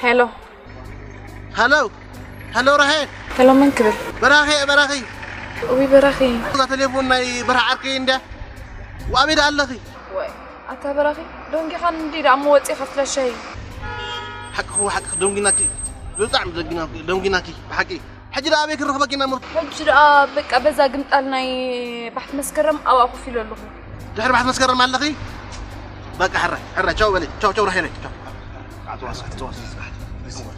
ሄሎ። ሃሎ፣ ሃሎ ራሄል። ሄሎ፣ መን ክብል? በራኺ እየ፣ በራኺ። እዊ በራኺ። እዛ ቴሌፎን ናይ በረኻ ዓርከይ እንድያ። ወኣበይ ደኣ ኣለኺ? ወይ፣ ኣታ በራኺ፣ ደንጊኻኒ እንዲ ደኣ እሞ ወጺኻ ፍለሸይ። ሓቅኺ፣ ሓቅኺ፣ ደንጊናኪ። ብጣዕሚ ደንጊናኪ፣ ደንጊናኪ፣ ብሓቂ። ሕጂ ደኣ ኣበይ ክንረኽበኪ ኢና ምርቱ? ሕጂ ደኣ በቃ በዛ ግምጣል ናይ ባሕቲ መስከረም ኣብኣ ኮፍ ኢለ ኣለኹ። ድሕሪ ባሕቲ መስከረም ኣለኺ? በቃ ሕራይ፣ ሕራይ፣ ቻው በሊ። ቻው፣ ቻው ራሄለይ፣ ቻው። ኣትዋስ፣ ኣትዋስ፣ ኣትዋስ።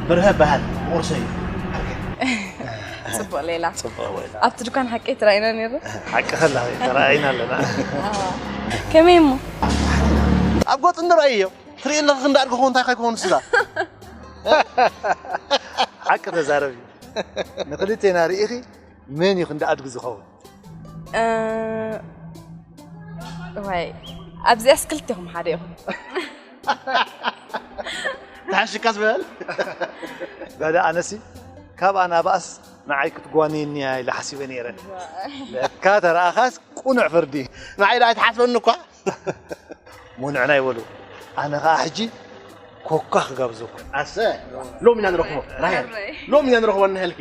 በርሀ በሃል ቁርሰ እዩ። ጽቡቕ ሌላ። ጽቡቕ ሌላ። ኣብቲ ድኳን ሓቀይ ትራኢና ነይሩ። ሓቂ ከላ ተራኢና ኣለና። ከመይ እሞ? ኣብ ጎጥ እንረኣዮ ትርኢ ኣለኻ ክንዲ ኣድግኹ እንታይ ከይከውን ስጋ። ሓቂ ተዛረብ እዩ። ንክልቴና ርኢኺ መን እዩ ክንዲ ኣድጊ ዝኸውን? ዋይ ኣብዚኣስ ክልቴኹም ሓደ ኢኹም። ተሓሽካስ በል። በለ ኣነሲ ካብ ኣናባእስ ንዓይ ክትጓንየኒ እያ ኢለ ሓሲበ ነይረ። ለካ ተረኣኻስ ቁኑዕ ፍርዲ። ንዓይ ደኣ ኣይትሓስበኒ እኳ። ሙንዕና ይበሉ። ኣነ ኸኣ ሕጂ ኮካ ክጋብዘኩም። ኣሰ ሎም ኢና ንረኽቦ ራሄል። ሎም ኢና ንረኽቦ እንሀልኪ።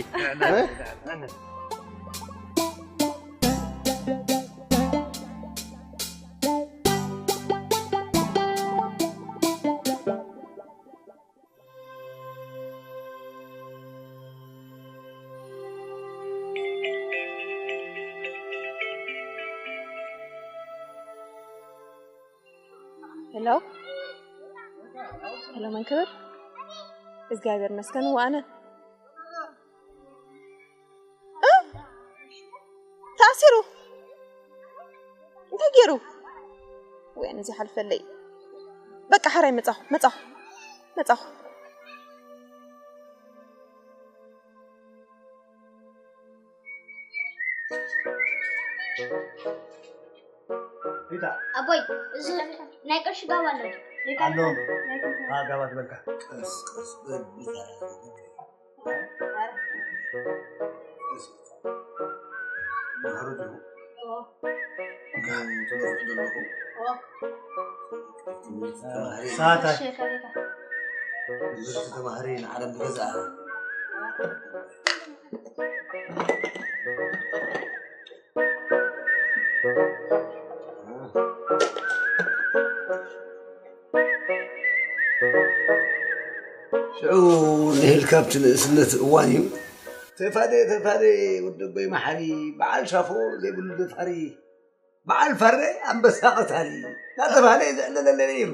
ሄሎ ሄሎ፣ መን ክብል? እግዚኣብሔር ይመስገን። እወ ኣነ። እ? ተኣሲሩ? እንታይ ገይሩ? ወይ ኣነ ዘይሓልፈለይ። በቃ ሓራይ መጻኹ፣ መጻኹ፣ መጻኹ። ሪታ ኣቦይ፣ እዚ ናይ ቅርሺ ጋባ ኣሎ። ኣሎ። አ፣ ጋባ ትበልካ። ቀስ ቀስ በል ሪታ። ቀስ። ማህረዱ። ኦ። ጋም ትበልዑ ዘለኹ። ኦ። ትምህርቲ ተማሃሪ። ሰዓት። እሺ፣ ከቤታ። ትምህርቲ ተማሃሪ ንዓለም ብገዛኣ። ሽዑ ንህል ካብቲ ንእስነት እዋን እዩ። ተፋደ ተፋደ ወደቦይ መሓሪ፣ በዓል ሻፎ ዘይብሉ ደፋሪ፣ በዓል ፋረ ኣንበሳ ቀታሊ እናተባህለ እዩ ዝዕለለለ ነይሩ።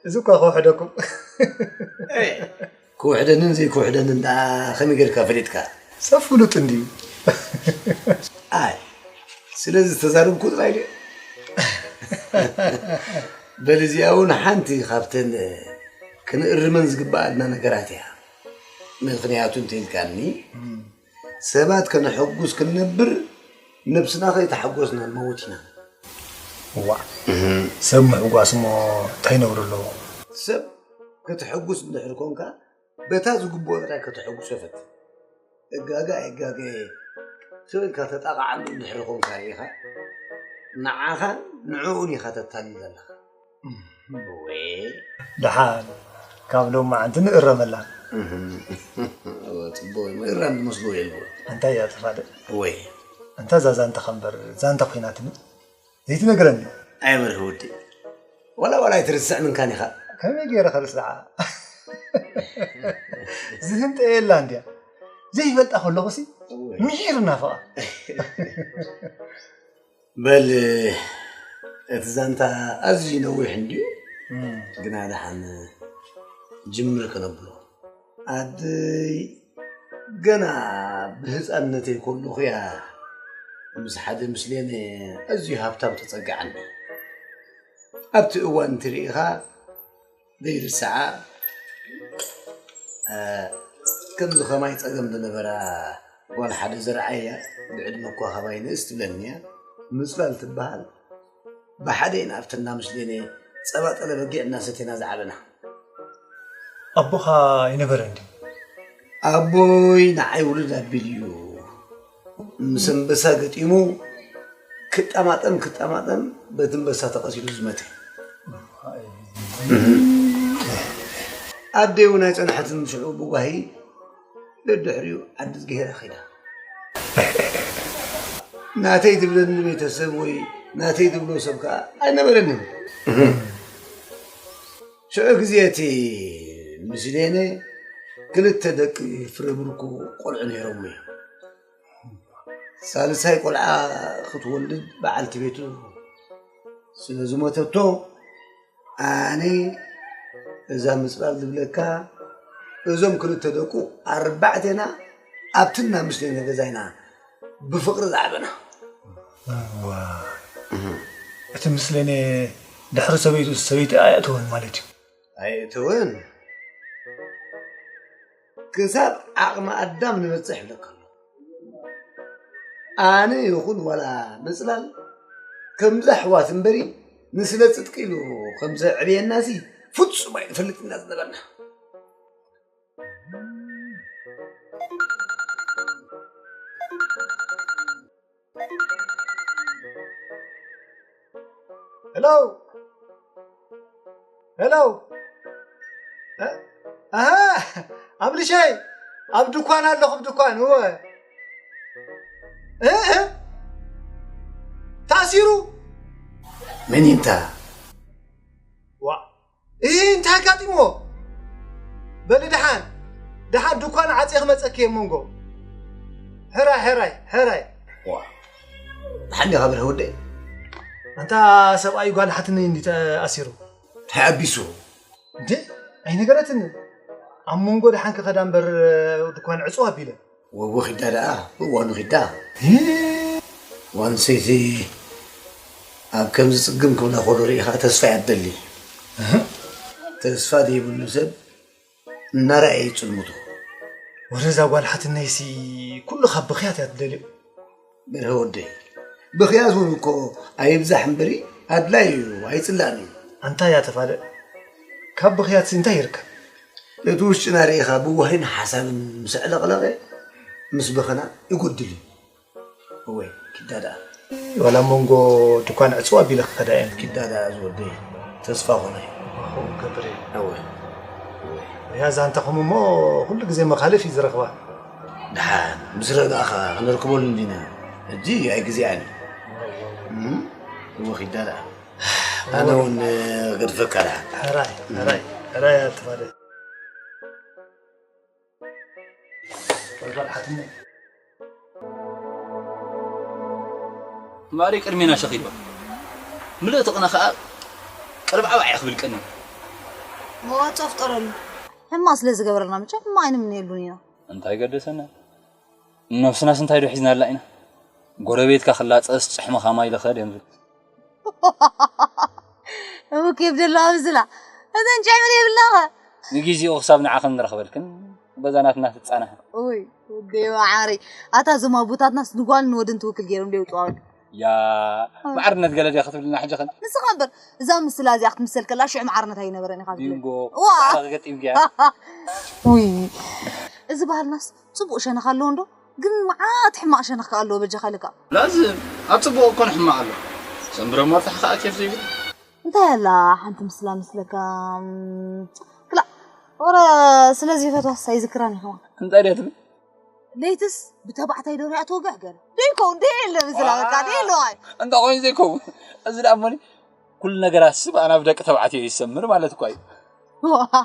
እዚ እኳ ክውሕደኩም። ክውሕደንን ዘይክውሕደንን ደኣ ከመይ ጌርካ ፈሊጥካ? ሰብ ፍሉጥ እንድዩ። ኣይ ስለዚ ዝተዛረብኩ ጥራይ ድዩ? በል እዚኣ እውን ሓንቲ ካብተን ክንእርመን ዝግበኣልና ነገራት እያ። ምኽንያቱ እንተኢልካኒ ሰባት ከነሐጉስ ክንነብር ነብስና ከይተሓጎስና ንመውት ኢና። እዋእ ሰብ ምሕጓስ እሞ እንታይ ነውሪ ኣለዎ? ሰብ ከተሐጉስ እንድሕር ኮንካ በታ ዝግብኦ ጥራይ ከተሐጉሶ ፈትን። እጋገ ኣይጋገየ ክብልካ ተጣቕዓሉ እንድሕሪ ኾንካ ርኢኻ ንዓኻን ንዕኡን ኢኻ ተታልል ዘለኻ። እወ። ደሓን ካብ ሎማዓንቲ ንእረመላ። እወ ጽቡቕ እዩ። ምእራም ዝመስሎ የልቦ። እንታይ እያ ተፋደ? እወ። እንታ እዛ ዛንታ ኸምበር ዛንታ ኾይናትኒ ዘይትነግረኒ። ኣይ በርህ ወዲ ዋላ ዋላ ኣይትርስዕ ምንካን ኢኻ። ከመይ ገይረ ኸርስዓ? ዝህንጠየላ እንድያ ዘይፈልጣ ከለኹሲ ምሒር እናፈቓ። በል እቲ ዛንታ ኣዝዩ ነዊሕ እንድዩ ግና ደሓን ጅምር ክነብሎ ኣደይ ገና ብህፃንነተይ ከለኹ እያ ምስ ሓደ ምስሌነ ኣዝዩ ሃብታም ተፀግዓኒ። ኣብቲ እዋን ትርኢኻ ዘይርሳዓ፣ እ፣ ከምዚ ኸማይ ጸገም ዝነበራ ጓል ሓደ ዝረኣያ፣ ብዕድመ እኳ ኻባይ ንእስ ትብለኒ እያ፣ ምጽላል ትበሃል። ብሓደ ኢና ኣብቲ እንዳ ምስሌነ ጸባ ጠለ በጊዕ እናሰቴና ዝዓበና። ኣቦኻ ኣይነበረን ድዩ? ኣቦይ ንዓይ ውሉድ ኣቢሉ እዩ። ምስ ኣንበሳ ገጢሙ ክጠማጠም ክጠማጠም በቲ ኣንበሳ ተቐቲሉ ዝመተ። ኣደይ እውን ኣይጸንሐትን ሽዑ ብጓሂ ደድሕሪኡ ዓዲ ዝገሄራ ኸይዳ። ናተይ ትብለኒ ቤተሰብ ወይ ናተይ ትብሎ ሰብ ከኣ ኣይነበረንን። ሽዑ ግዜ እቲ ምስሌነ ክልተ ደቂ ፍረ ብርኩ ቆልዑ ነይሮም እዮም። ሳልሳይ ቆልዓ ክትወልድ በዓልቲ ቤቱ ስለ ዝሞተቶ ኣነ እዛ ምጽላል ዝብለካ እዞም ክልተ ደቁ ኣርባዕቴና ኣብትና ምስሌነ ገዛይና ብፍቕሪ ዝዓበና። እዋ እቲ ምስሌነ ድሕሪ ሰበይቱ ሰበይቲ ኣየእተወን ማለት እዩ። ኣይእተወን ክሳብ ዓቕሚ ኣዳም ንበጽሕ ይብለካ ኣሎ። ኣነ ይኹን ዋላ ምጽላል ከምዛ ኣሕዋት እምበሪ ንስለ ጽድቂ ኢሉ ከምዘዕብየናሲ ፍጹም ኣይንፈልጥ ኢና ዝነበርና። ሄሎ ሄሎ፣ ኣሃ፣ ኣብልሸይ ኣብ ድኳን ኣለኹ፣ ኣብ ድኳን። እወ። እ፣ እ፣ ታሲሩ። መን እንታ? ዋ፣ እ፣ እንታይ ኣጋጢሞ? በሊ ደሓን ደሓን ድኳን ዓጽየ ክመጸኪ እየ መንጎ። ሕራይ፣ ሕራይ፣ ሕራይ። ዋ፣ ደሓን ዲኻ ብርህ ወደይ? ኣንታ ሰብኣይ ጓል ሓትነይ እንዲ ተኣሲሩ። ተሓቢሱ። እንዴ፣ ኣይነገረትን። ኣብ መንጎ ደሓን ክኸዳ እምበር ድኳን ዕጹ ኣቢለ። ወዎ ኺዳ ደኣ ብእዋኑ ኺዳ። ዋንሰይቲ ኣብ ከምዚ ጽግም ክብላ ከሎ ርኢኻ ተስፋ እያ ትደሊ። ተስፋ ዘይብሉ ሰብ እናረኣየ ይጽልምቶ። ወረ እዛ ጓል ሓትነይሲ ኩሉ ካብ ብኽያት እያ ትደልዮ። በርሀ ወደይ፣ ብኽያት እውን እኮ ኣይብዛሕ እምበሪ ኣድላይ እዩ፣ ኣይጽላእን እዩ። ኣንታ እያ ተፋልጥ። ካብ ብኽያትሲ እንታይ ይርከብ? ነቲ ውሽጥና ርኢኻ ብዋሂን ሓሳብን ምስ ኣዕለቕለቐ ምስ በኸና ይጎድል እዩ። እወ፣ ኪዳ ደኣ። ዋላ መንጎ ድኳን ዕጽዋ ኣቢለ ክኸዳ እየ። ኪዳ ደኣ ዝወደይ፣ ተስፋ ኾነ። ከምኡ ክገብር እየ። እወ። እወ። እያ ዛንታኹም እሞ ኩሉ ግዜ መኻልፍ እዩ ዝረኽባ። ደሓን ምስ ረጋእኻ ክንርከበሉ እንዲና። ሕጂ ኣይግዜኣን እዩ። እም፣ እወ ኪዳ ደኣ። ኣነ እውን ገድፈካ ደሓን። ሕራይ፣ ሕራይ፣ ሕራይ ኣትፋደ። ማሪ ቅድሜና ሸኺልዋ ምልእቲ ቅነ ኸኣ ቅርብዓባዕ እያ ክብል ቅኒ መዋፅኦ ፍጠረሉ ሕማቕ ስለ ዝገበረልና መቸም ሕማቕ ኣይንምነየሉን ኢና እንታይ ገደሰና ነብስናስ እንታይ ዶ ሒዝናላ ኢና ጎረቤትካ ክላፀስ ጭሕምኻ ማይ ልኸድ እዮም ዝብል እቡ ኬፍ ደሎ ኣብዝላ እተን ጨዕምር የብላኸ ንጊዜኡ ክሳብ ንዓ ክንረኽበልክን በዛ ናትና ትጻናሕ እይ ወደይ ማዓረይ ኣታ እዞም ኣቦታትናስ ንጓልን ንወድን ትውክል ገይሮም ደይውጥዋወል ያ ማዕርነት ገለ ድያ ክትብልና ሕጂ ኸን ንስኻ እምበር እዛ ምስላ እዚኣ ክትምሰል ከላ ሽዑ ማዓርነት ኣይነበረን ኢኻ ትብል ቢንጎ ዋ ክገጢም ገያ ውይ እዚ ባህልናስ ጽቡቕ ሸነኽ ኣለዎ እንዶ ግን መዓት ሕማቕ ሸነኽ ከኣ ኣለዎ በጃኻ ኢልካ ላዝም ኣብ ጽቡቕ እኮ ንሕማቕ ኣሎ ሰንብረ ሞርታሕ ከኣ ኬፍ ዘይብል እንታይ ኣላ ሓንቲ ምስላ ምስለካ ክላ ወረ ስለዚ ፈትዋስ ኣይዝክራን ይኸዋ እንታይ ድያ ትብል ለይትስ ብተባዕታይ ዶ ሪኣ ትወግሕ ገለ ደይከውን ደየለ ምስላ በቃ ደየለዋይ እንታ ኮይኑ ዘይከውን እዚ ደኣ እሞኒ ኩሉ ነገራት ስብ ኣናብ ደቂ ተባዕትዮ ይሰምር ማለት እኳ እዩ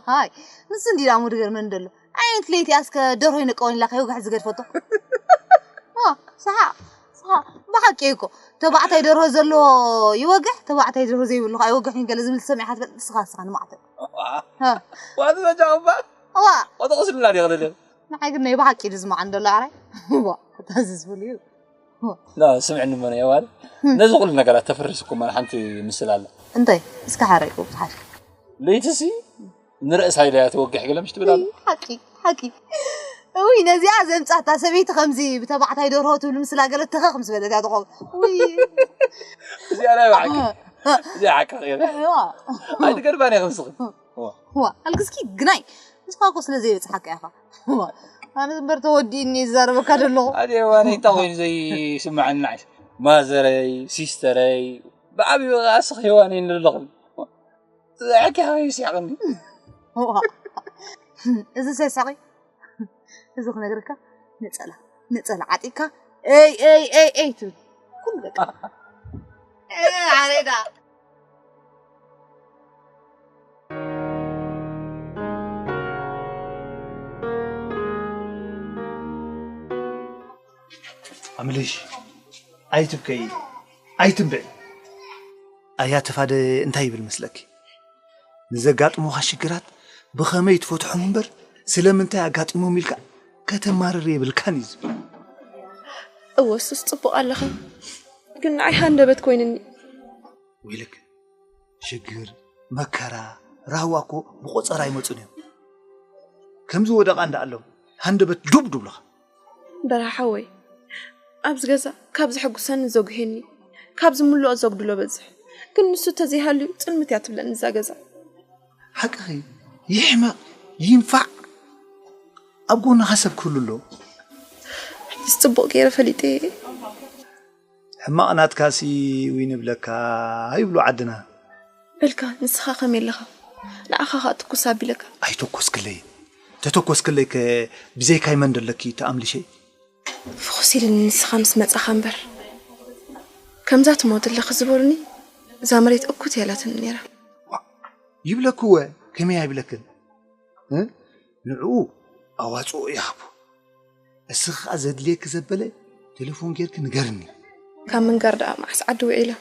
ዋይ ንሱ እንዲ ዳሙ ድገርመን ደሎ ዓይነት ለይቲ ኣስከ ደርሆ ይነቀወን ኢላ ከይወግሕ ዝገድፈቶ ዋ ሰሓ ሰሓ ብሓቂ እኮ ተባዕታይ ደርሆ ዘለዎ ይወግሕ ተባዕታይ ደርሆ ዘይብሉ ከዓ ይወግሕ ገለ ዝብል ሰሚዕካ ትፈልጥ ንስኻ ንስኻ ንማዕተ ዋት ዘጃ እባ ዋ ወተቕስልና ዲቕልልን ንዓይ ግን ናይ ብሓቂ ድዝማዕ እንደሎ ዓራይ ዋ ታዝዝብሉ እዩ لا سمعني من يا والد نزغل نقرا تفرس كمان حنتي مسلال እንታይ እስከ ሓረይ ቁብሓሽ። ለይትሲ ንርእሳ ኢለያ ተወግሕ ገለ ምሽ ትብል ኣሎ። ሓቂ ሓቂ። ውይ ነዚኣ ዘምጻታ ሰበይቲ ከምዚ ብተባዕታይ ደርሆ ትብል ምስላ ገለ ተኸኽ ምስ በለት እያ ትኸውን። ውይ እዚኣ ናይ ባዕኪ እዚኣ ሓቂ ኸይረ ኣይትገርባን እያ ከምስኺ። ዋ ኣልክስኪ ግናይ ንስኻ እኮ ስለ ዘይበጽሓካ ኢኻ። ኣነ እምበር ተወዲእኒ ይዛረበካ ዘለኹ። ኣደ ዋነ እንታይ ኮይኑ ዘይስምዓኒ ንዓይ ማዘረይ ሲስተረይ ብዓብዩ ኣስኽ ሄዋን ኣለኹ። ዘዕኪ ሃይ ሲያቕኒ እዚ ሰሳቒ እዚ ክነግረካ ነጸላ ነጸላ ዓጢካ ኤይ ኤይ ኤይ ኤይ ትብል ኩሉ በቃ ኣሬዳ ኣምልሽ ኣይትብከይ ኣይትንብዕ ኣያ ተፋደ እንታይ ይብል መስለኪ ንዘጋጥሙኻ ሽግራት ብኸመይ ትፈትሖም እምበር ስለምንታይ ኣጋጢሞም ኢልካ ከተማርር የብልካን እዩ ዝብል እወ እሱስ ጽቡቕ ኣለኻ ግን ንዓይ ሃንደበት ኮይንኒ ወይልክ ሽግር መከራ ራህዋ እኮ ብቆጸራ ኣይመጹን እዮም ከምዚ ወደቓ እንዳኣሎም ሃንደበት ዱብ ዱብልኻ በርሃ ሓወይ ኣብዚ ገዛ ካብ ዘሐጉሰኒ ዘጉሄኒ ካብ ዝምልኦ ዘጉድሎ በዝሕ ግን ንሱ ተዘይሃልዩ ጽልምት እያ ትብለኒ እዛ ገዛ ሓቅኺ ይሕመቕ ይንፋዕ ኣብ ጎንኻ ሰብ ክህሉ ኣለዎ ሕጂስ ጽቡቕ ገይረ ፈሊጠ እየ ሕማቕ ናትካሲ ዊን ይብለካ ይብሉ ዓድና በልካ ንስኻ ከመይ ኣለኻ ንዓኻ ኸኣ ትኩስ ኣቢለካ ኣይተኮስክለይ ተተኮስክለይ ከ ብዘይካይ መን ደለኪ ተኣምልሸይ ፍኹስ ኢልኒ ንስኻ ምስ መጻኻ እምበር ከምዛ ትሞት ኣለኺ ዝበሉኒ እዛ መሬት እኩት እያ ኢላትኒ ነይራ ይብለክወ ከመይ ኣይብለክን ንዕኡ ኣዋፅኦ ይሃቡ እስኺ ከዓ ዘድልየኪ ዘበለ ቴሌፎን ጌርኪ ንገርኒ ካብ ምንጋር ደኣ መዓስ ዓዲ ውዒላ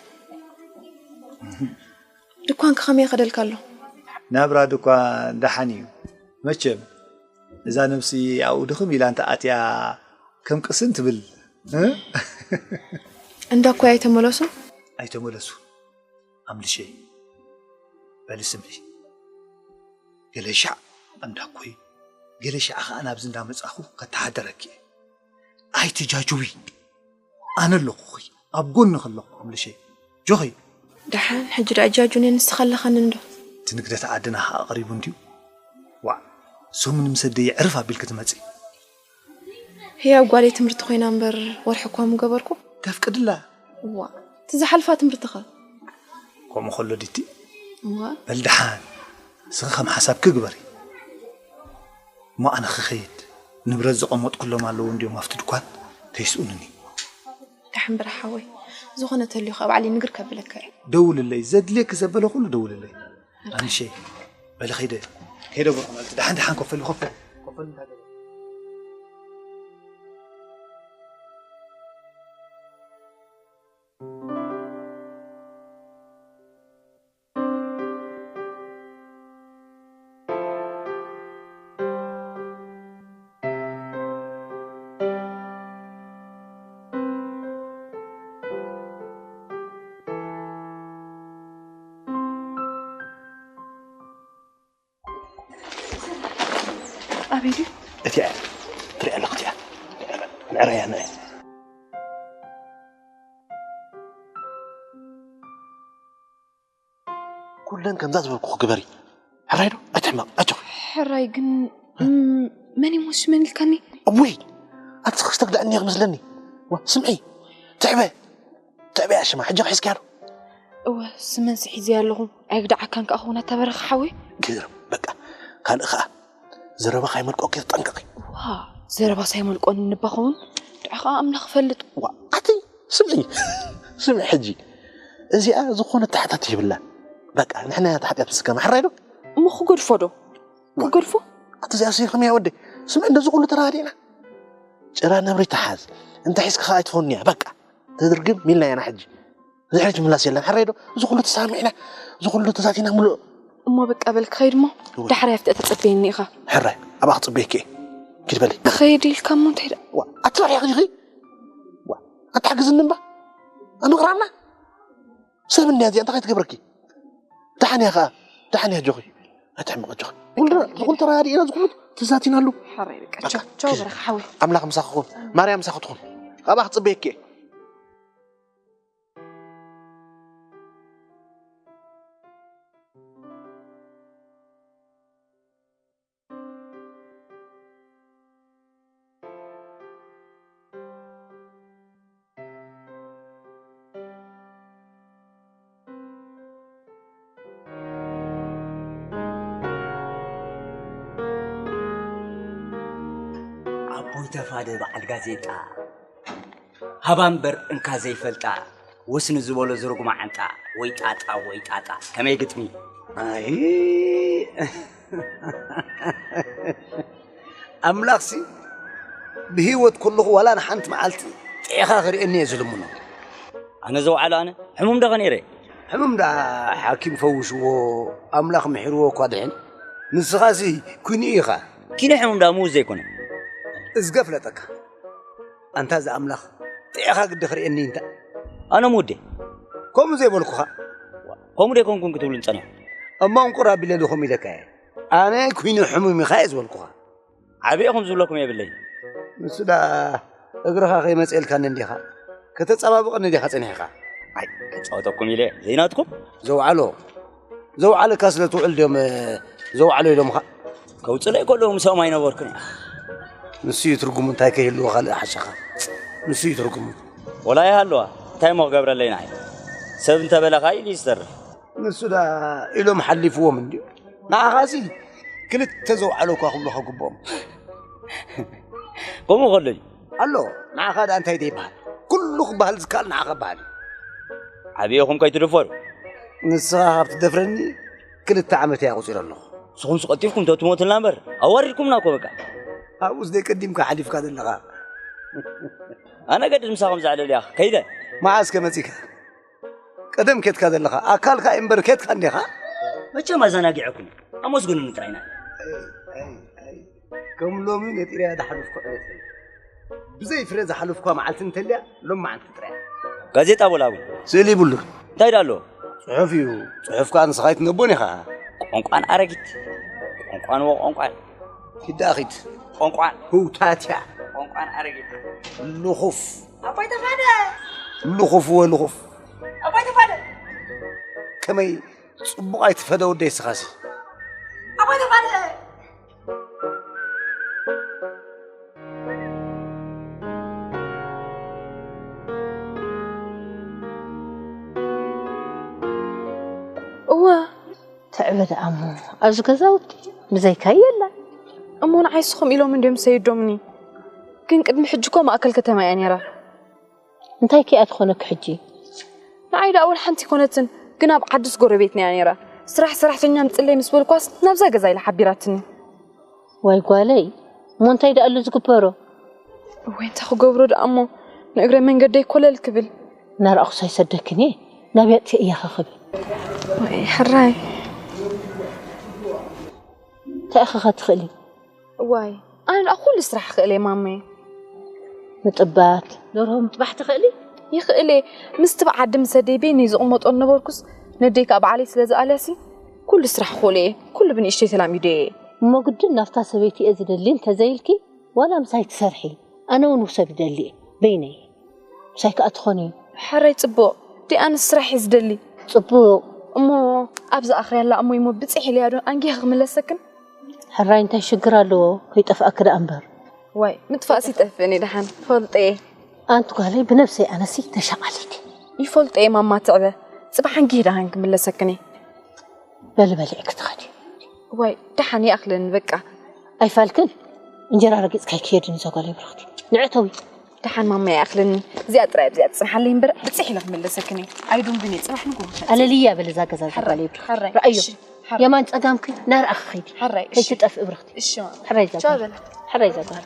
ድኳንኪ ከመይ ይኸደልካ ኣሎ ናብራ ድኳ ደሓን እዩ መቸም እዛ ነብሲ ኣብኡ ድኽም ኢላ እንተ ኣትያ ከም ቅስን ትብል እንዳ እኮ ኣይተመለሱን ኣይተመለሱ ኣምልሸይ በሊ ስምዒ ገለ ሻዕ ኣንዳኮይ ገለ ሻዕ ኸዓ ናብዚ እንዳመጻኹ ከተሓደረኪ እየ ኣይትጃጅዊ ኣነ ኣለኹኺ ኣብ ጎንኺ ኣለኹ ኣምልሸይ ጆኺ ደሓን ሕጂ ደኣ ጃጁኒ ንስኻ ኣለኻኒ እንዶ እቲ ንግደት ዓድና ኸዓ ቐሪቡ እንድዩ ዋዕ ሰሙን ምስ ኣደይ ዕርፍ ኣቢልኪ ትመጺ ህያው ጓለይ ትምህርቲ ኮይና እምበር ወርሒ እኳ ምገበርኩ። ተፍቅድላ። እዋ እቲ ዝሓልፋ ትምህርትኸ? ከምኡ ከሎ ዲቲ? እዋ በል ደሓን ንስኺ ከም ሓሳብኪ ግበሪ። እሞ ኣነ ክኸይድ ንብረት ዘቐመጥኩሎም ኣለዉ እንድዮም ኣብቲ ድኳን ከይስኡንኒ። ደሓን በል ሓወይ ዝኾነ ተልዩ ካብ ባዕለይ ንግር ከብለካ እየ። ደውልለይ ዘድልየኪ ዘበለ ኩሉ ደውልለይ። ኣንሸይ በሊ ከይደ ከይደ ብርኩ ማለት ደሓን ደሓን ኮፈሉ ኮፈሉ ኮፈሉ እንታይ ገለ ኣበይ ድዩ? እቲኣ ትሪኣ ኣለኹ እቲኣ ንዕረያ ንዐ ኩለን ከምዛ ዝበልኩ ክግበሪ ሕራይ ዶ ኣይትሕመቕ ኣጆ ሕራይ ግን መን ይሞ ሽመን ኢልካኒ እውይ ኣቲ ክስተግዳዕኒ ክመስለኒ ስምዒ ትዕበ ትዕበያ ሽማ ሕጂ ክሒዝካያ ዶ እወ ስመን ስሒዘያ ኣለኹ ኣይግዳዓካን ከዓ ክውን ኣተበረኽ ሓወይ ግርም በቃ ካልእ ከዓ ዘረባ ካይመልቆ ተጠንቀቂ ዋ ዘረባ ሳይመልቆ ንባኸውን ድዓ ከዓ ኣምላኽ ፈልጥ ዋ ኣቲ ስምዒ ስምዒ ሕጂ እዚኣ ዝኾነ ታሕታት ይብላ በቃ ንሕና ያታ ሓጢኣት ምስከማ ሕራይ ዶ እሞ ክገድፎ ዶ ክገድፎ ኣቲ እዚኣ ስይኸም ያ ወደይ ስምዒ እንደዚ ኩሉ ተራዲእና ጭራ ነብሪ ተሓዝ እንታይ ሒዝካ ከዓ ኣይትኾንያ በቃ ተድርግም ሚልና ያና ሕጂ ዝሕሪት ምላስ የለን ሕራይ ዶ እዚ ኩሉ ተሳሚዕና እዚ ኩሉ ተዛቲና ምሉእ እሞ በቃ በል ክኸይድ እሞ ዳሕራይ ኣብቲ ተጸበየኒ ኢኻ ሕራይ ኣብኣ ክጽበየኪ እየ ኪድ በሊ ክኸይድ ኢልካ እሞ እንታይ ደኣ ኣትበርሒ ኺኺ ኣትሓግዝኒ እምባ ኣምቕራና ሰብ እንድያ እዚኣ እንታይ ከይትገብረኪ ደሓን እያ ኸዓ። ደሓን እያ ኣጆኺ። ኣይትሕመቕ ኣጆኺ። ኩሉ ኩሉ ተራዳዲእና ዝኹሉ ተዛቲናሉ። ሓራይ በቃ። በቃ። ቻው፣ ቻው በረኻ ሓወይ። ኣምላኽ ምሳኺ ይኹን። ማርያም ምሳኺ ትኹን። ኣብኣ ክጽበየኪ እየ። ኣቦይ ተፋደ በዓል ጋዜጣ፣ ሃባ እምበር እንካ ዘይፈልጣ፣ ወስኒ ዝበሎ ዝርጉማ ዓንጣ፣ ወይ ጣጣ ወይ ጣጣ። ከመይ ግጥሚ? ኣይ፣ ኣምላኽሲ ብህይወት ከለኹ ዋላ ንሓንቲ መዓልቲ ጥዒኻ ክርእየኒ እየ ዝልምኖ። ኣነ ዘውዓሎ ኣነ ሕሙም ዶ ኸ ነይረ? ሕሙም ደኣ ሓኪም ፈውሽዎ፣ ኣምላኽ ምሒርዎ እኳ ድሕን። ንስኻሲ ኩኒ ኢኻ። ኪነ ሕሙም ደኣ ምዉት ዘይኮነ። እዝገ ፍለጠካ። ኣንታ እዚ ኣምላኽ ጥዒኻ ግዲ ክርእየኒ እንተ። ኣነ ምዉት ድየ? ከምኡ ዘይበልኩኻ። ከምኡ ደይኮንኩን ክትብሉን ጸኒሕኩም። እሞ እንቁር ኣቢለ ዶ ከምኡ ኢለካ እየ? ኣነ ኩኒ ሕሙም ኢኻ እየ ዝበልኩኻ። ዓቢ ኢኹም ዝብለኩም የብለይን። ንሱ ደኣ እግርኻ ከይመጽኤልካኒ እንዲኻ፣ ከተጸባብቐኒ ዲኻ ጸኒሕካ? ኣይ፣ ክጻወተኩም ኢለ ዘይናትኩም። ዘውዓሎ፣ ዘውዓለካ ስለ ትውዕል ድዮም፣ እ፣ ዘውዓሎ ኢሎምኻ? ከውጽለይ ከለዉ ምሳኦም ኣይነበርኩን። ንሱ እዩ ትርጉሙ፣ እንታይ ከይህልዎ ካልእ ሓሸኻ። ንሱ እዩ ትርጉሙ። ወላ ይሃልዋ፣ እንታይ እሞ ክገብረለይ ንዓይ? ሰብ እንተበለኻ ኢሉ እዩ ዝተርፍ። ንሱ ደኣ ኢሎም ሓሊፍዎም እንድዩ። ንዓኻሲ ክልተ ዘውዓሎ እኳ ክብሉኻ ግብኦም። ከምኡ ከሎ እዩ። ኣሎ፣ ንዓኻ ደኣ እንታይ ደይበሃል? ኩሉ ክበሃል ዝከኣል ንዓኻ በሃል እዩ። ዓብየኹም ከይትድፈሩ። ንስኻ ካብ ትደፍረኒ ክልተ ዓመት እየ ኣቑጺረ ኣለኹ። ንስኹምስ ቀልጢፍኩም ተትሞቱልና እምበር፣ ኣዋሪድኩምና እኮ በቃ። ኣብኡስ ደይ ቀዲምካ ሓሊፍካ ዘለኻ። ኣነ ገድድ ምሳኹም ዘዕለል እያ ከይደ። መዓስ ከ መጺካ? ቀደም ኬድካ ዘለኻ ኣካልካ እምበር ኬድካ እንዲኻ? መቸም ኣዘናጊዐኩም፣ ኣመስግኑኒ ጥራይ ኢና። ከም ሎሚ ነጢረያ ዝሓለፍኩ ዕለት የለን። ብዘይ ፍረ ዝሓለፍኳ መዓልቲ እንተልያ ሎም መዓልቲ ጥራይ። ጋዜጣ ቦላ እውን ስእሊ ይብሉ። እንታይ ደኣ ኣለዎ? ጽሑፍ እዩ። ጽሑፍ ከኣ ንስኻ ኣይትነቦን ኢኻ። ቋንቋን ኣረጊት፣ ቋንቋን ወቋንቋን። ኪድ ደኣ ኺድ። ቋንቋን። ህውታትያ። ቋንቋን ኣረጊት። ልኹፍ። ኣቦይ ተፋደ! ልኹፍ ወልኹፍ። ኣቦይ ተፋደ! ከመይ ጽቡቕ ኣይትፈደ ወደይ ስኻሲ። ኣቦይ ተፋደ! እወ። ትዕበ ደኣ እሞ ኣብዚ ገዛውቲ ብዘይካ የላ። እሞ ንዓይ ስኹም ኢሎም እንድዮም ሰይዶምኒ። ግን ቅድሚ ሕጂ እኮ ማእከል ከተማ እያ ነይራ። እንታይ ከኣ ትኾነኪ ሕጂ? ንዓይ ደኣ ወላ ሓንቲ ኣይኮነትን፣ ግን ኣብ ዓድስ ጎረቤትና እያ ነይራ። ስራሕ ሰራሕተኛ ምጽለይ ምስ በልኳስ ናብዛ ገዛ ኢላ ሓቢራትኒ። ዋይ ጓለይ፣ እሞ እንታይ ደኣ ኣሎ ዝግበሮ? እወይ፣ እንታይ ክገብሮ ደኣ እሞ፣ ንእግረ መንገደይ ኮለል ክብል። እናረኣኹስ ኣይሰደክን እየ፣ ናበይ ኣጥፊኤያ ኸ ክብል። ወይ ሕራይ። እንታይ ኢኺ ኸ ትኽእሊ? እዋይ፣ ኣነ ደኣ ኩሉ ስራሕ ክእል እየ ማመይ። ምጥባት፣ ደርሆ ምጥባሕ ትኽእሊ? ይኽእል እየ። ምስቲ ብዓዲ ምስ ኣደይ በይነይ ዝቕመጦ ነበርኩስ፣ ነደይ ከኣ ባዕለይ ስለ ዝኣልያሲ፣ ኩሉ ስራሕ ክእል እየ። ኩሉ ብንእሽተይ ተላሚደ እየ። እሞ ግድን ናብታ ሰበይቲ እየ ዝደሊ እንተዘይልኪ፣ ዋላ ምሳይ ትሰርሒ፣ ኣነ እውን ውሰድ ይደሊ እየ፣ በይነይ። ምሳይ ከኣ ትኾኒ። ሕራይ ጽቡቕ። ደይ ኣነስ ስራሕ እየ ዝደሊ። ጽቡቕ። እሞ ኣብዚ ኣኽርያላ እሞ እሞ ብጽሕ ኢለያ ዶ ኣንጊኸ ክምለሰክን? ሕራይ እንታይ ሽግር ኣለዎ? ከይጠፍኣኪ ደኣ እምበር። ዋይ፣ ምጥፋእሲ ይጠፍእኒ ደሓን፣ ፈልጠ እየ። ኣንቲ ጓለይ፣ ብነብሰይ ኣነሲ ተሻቓሊት እየ። ይፈልጦ እየ ማማ ትዕበ። ጽባሕ ኣንጊህ ደሓን ክምለሰክን እየ። በሊ በሊዕኪ ትኸዲ። ዋይ፣ ደሓን ይኣኽለኒ በቃ። ኣይፋልክን? እንጀራ ረጊጽካ ኣይክየድን እዛ ጓለይ ብርኽቲ። ንዕተዊ። ደሓን ማማ ይኣኽለኒ። እዚኣ ጥራይ ኣብዚኣ ትጽንሓለይ እምበር፣ ብጽሕ ኢለ ክምለሰክን እየ። ኣይዱንግን እየ፣ ጽባሕ ንግሆ ክኸድ። ኣለልያ በሊ እዛ ገዛ እዛ ሕራይ፣ ጓለይ ብርኽቲ። ሕራይ፣ ረኣዮ። እሺ፣ ሕራይ። የማን ጸጋምኪ ናርኣኺ ኸይዲ። ሕራይ፣ እሺ። ከይትጠፍኢ ብርኽቲ። እሺ፣ ማማ። ሕራይ እዛ ቻው ጓል። በላ። ሕራይ እዛ ጓል።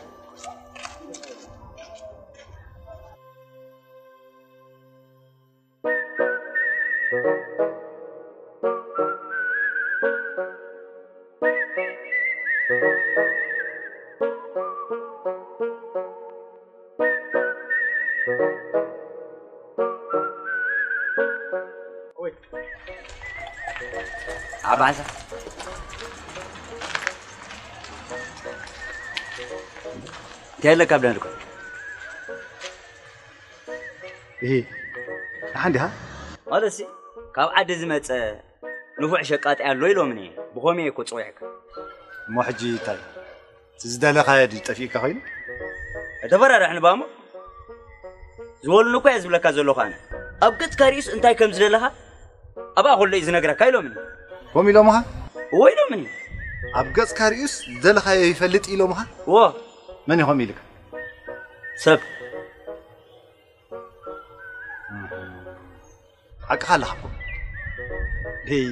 ባዛ እንታይ ኣለካ ብዳንድኳ? እሂ፣ ደሓን ዲኻ? ማለትሲ፣ ካብ ዓዲ ዝመጸ ንፉዕ ሸቃጢ ኣሎ ኢሎምኒ። ብኸመይ እኮ ጽዊዕካ? እሞ ሕጂ እንታይ? እቲ ዝደለኻዮ ድዩ ጠፊእካ ኮይኑ? ኣይተፈራርሕኒ ባሞ። ዝበሉኒ እኮ እየ ዝብለካ ዘለኹ ኣነ። ኣብ ገጽካ ርእዩስ እንታይ ከም ዝደለኻ ኣብኣ ከሎ እዩ ዝነግረካ ኢሎምኒ። ከምኡ ኢሎምኻ? እዎ ኢሎምኒ። ኣብ ገጽካ ርእዩስ ዝደለኻዮ ይፈልጥ ኢሎምኻ? እዎ። መን እዩ ከምኡ ኢልካ? ሰብ። ሓቅኻ ኣለኻ እኮ። ደይ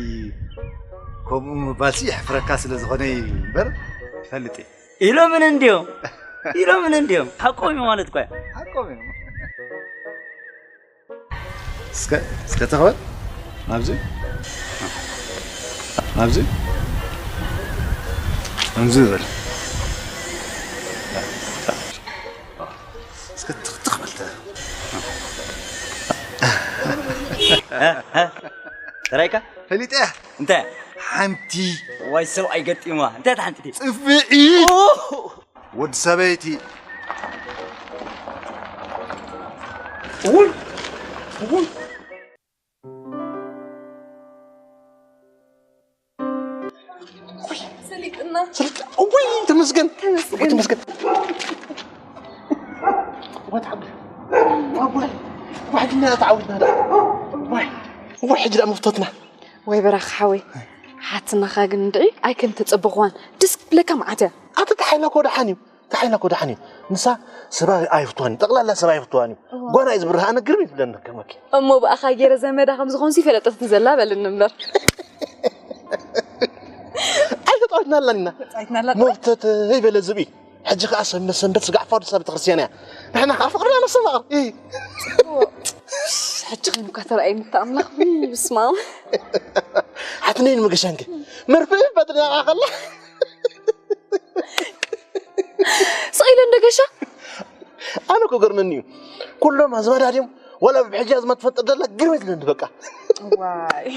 ከምኡ ምባልሲ የሕፍረካ ስለ ዝኾነ እዩ እምበር ይፈልጥ እየ። ኢሎምን እንድዮም ኢሎምን እንድዮም ሓቆም እዩ ማለት እኮ እዩ። ሓቆም እዩ። እስከ እስከ ተኸበል ናብዚ ናብዚ ናብዚ በል እስከ ትኽትኽ በል ተ- ተራይካ ፈሊጠ እንታይ ሓንቲ ዋይ ሰብ ኣይገጢማ እንታይ ሓንቲ ጽፍዒ ወዲ ሰበይቲ ውይ ውይ እውይ ተመስገን ተመስገን እዋይ ሕጂ ደኣ መፍቶትና ወይ በራኺ ሓወይ ሓትናኻ ግን እንድዒ ኣይከም ተጸበኽዋን ደስ ክብለካ መዓት እያ ኣቲ ተሓይላ ኮ ደሓን እዩ ተሓይላ ኮ ደሓን እዩ ንሳ ሰባ ኣይፍትዋን እዩ ጠቕላላ ሰባ ኣይፍትዋን እዩ ጓና እዩ ዝብርሃ ኣነ ግርም ይብለኒ ከመኪ እሞ ብኣኻ ገይረ ዘመዳ ከም ዝኾንሲ ፈለጠትኒ ዘላ በልኒ እምበር ኣይተጣወትና ኣላኒና ሞተተ ይበለ ዝብኢ ሕጂ ከዓ ሰንበት ሰንበት ስጋዕ ፋዱሳ ቤተክርስትያን እያ ንሕና ከዓ ፍቅርና ነሰማቕ ሕጂ ከይኑ እኳ ተረኣየኒ እታ ኣምላኽ ብስማም ሓትነይ ንመገሻንከ መርፍእ ፈጥሪና ከዓ ከላ ስቕ ኢለ እንዶ ገሻ ኣነ እኮ ገርመኒ እዩ ኩሎም ኣዝማዳ ድዮም ዋላ ብሕጂ ኣዝማ ትፈጥር ደላ ግርም ይትለኒ በቃ ዋይ